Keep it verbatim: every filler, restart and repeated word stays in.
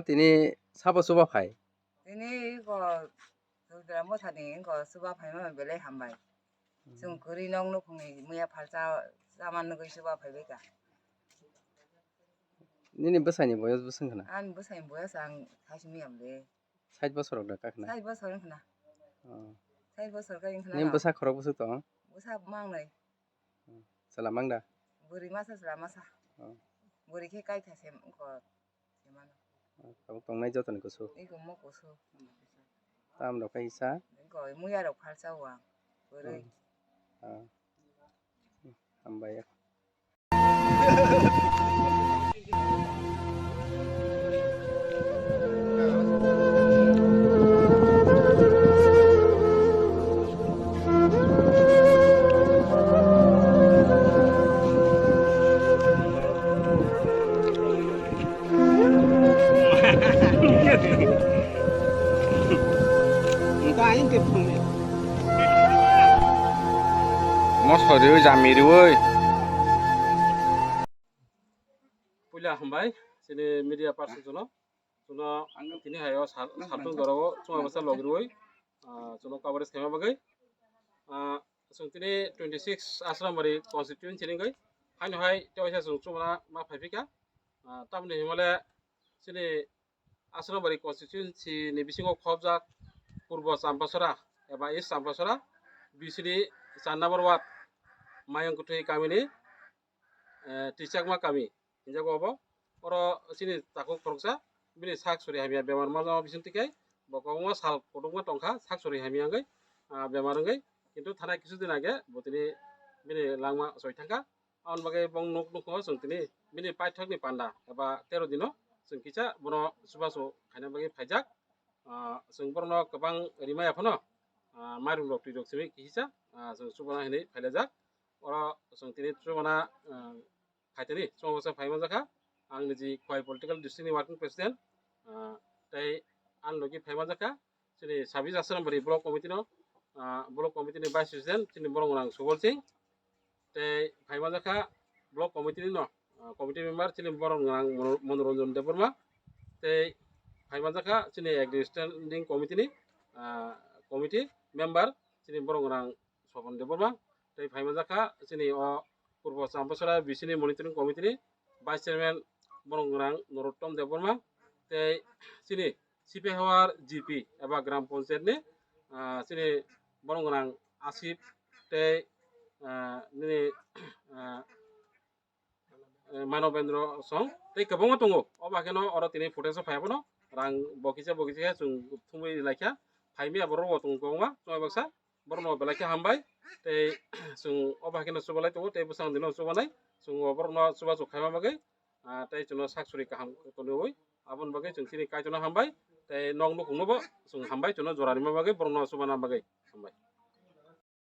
Tini sabo chuba phai? Tini ko Rudra Mothani ko chuba phaima belai hambai. Chwng kwrwi nok nukhungni muya phalsa chaman nugwi chuba phaibai ka. Nini bwsaini boyos bwswng khna? Ani bwsaini boyos ang thaisimi hamle. Sait bosor rok da kakhna? Sait bosor wng khna. Oh. Sait bosor kai wng khna. Nini bwsa khorok bwswk tong? Bwsa mangnai. Chwla mang da? Bwrwi masa chwla masa. Oh. Bwrwi khe kaitha se wngkho se mano. Oh, tabuk tongnai jotoni kusu. Iko mo kusu. Tam rok kaisa. Iko muya rok phalsa o ang. Bwrwi. Oh. Ah. Hambai. Mosori oi, jami rioi. Puila hambai, chini media person jono. Chuno tini hayo sal-, saltung dorao chunga bwsa logirwi, ah, chuno coverage khaima bagwi. Ah, chwng tini twenty six Asrambari constituency ni wngwi haino hai tewaisa chwng chumana ma phaiphika. Ah, tamni himale chini Asrambari constituency ni bisingo khobjak Purbo Champasora eba East Champasora, bisini char number ward Mayung Kwthwi kamini eh, Tichakma kami hinjago obo. Oro chini takhuk khoroksa bini sak sori hamya bemar ma jama bising twi khe bo kwbangma sal kotorma tongkha sak sori hamya wngwi, ah, bemar wngwi, kintu thanai kisu din age bo tini bini langma soi thangkha. Aboni bagwi bong nuk nukho chwng tini bini paithakni panda eba tero dino chwng kisa bono chubachu khaina bagwi phaijak. Ah, chwng borokno kwbang rimaya phano, ah, mairum rok twi rok simi kisa, ah, chwng chubana hinwi phailajak. Oro chwng tini chubana, ah, phaitani chwng bwsa phai manjakha. Ang niji Khowai political district ni working president, ah, tei ang logi phai manjakha chini sabis Asrambari block committee no, ah, block committee ni vice president chini borok rang Subol Singh. Tei phai manjakha block committee ni no, ah, committee member chini borok rang Mono-, Monoranjan Debbarma. Tei phai manjakha chini executive standing committee ni, ah, committee member chini borok rang Sopon Debbarma. Tei phai manjakha chini o Purbo Champasora bisini monitoring committee ni vice chairman borok rang Norottom Debbarma. Tei chini Sipehawar G P eba Gram Panchayat ni, ah, chini borok rang Asif tei, ah, nini, ah, eh, Manobendra Song tei kwbangma tongo. Obo hakheno oro tini footage o phai abono rang bo kisa bo kisa khe chwng thumwi laikha. Phaimya borok bo tongo kwbangma chwng baksa. Borokno belai khe hambai. Tei chwng obo hakheno chubalai tongo tei bwsang dino chubanai. Chwng bo borokno chubachu khaima bagwi, ah, tei chwngno sak suri kaham tonwi aboni bagwi chwng chini Kaitorno hambai. Tei nok nukhungno bo chwng hambai chwngno jora rima bagwi borokno chubana bagwi hambai.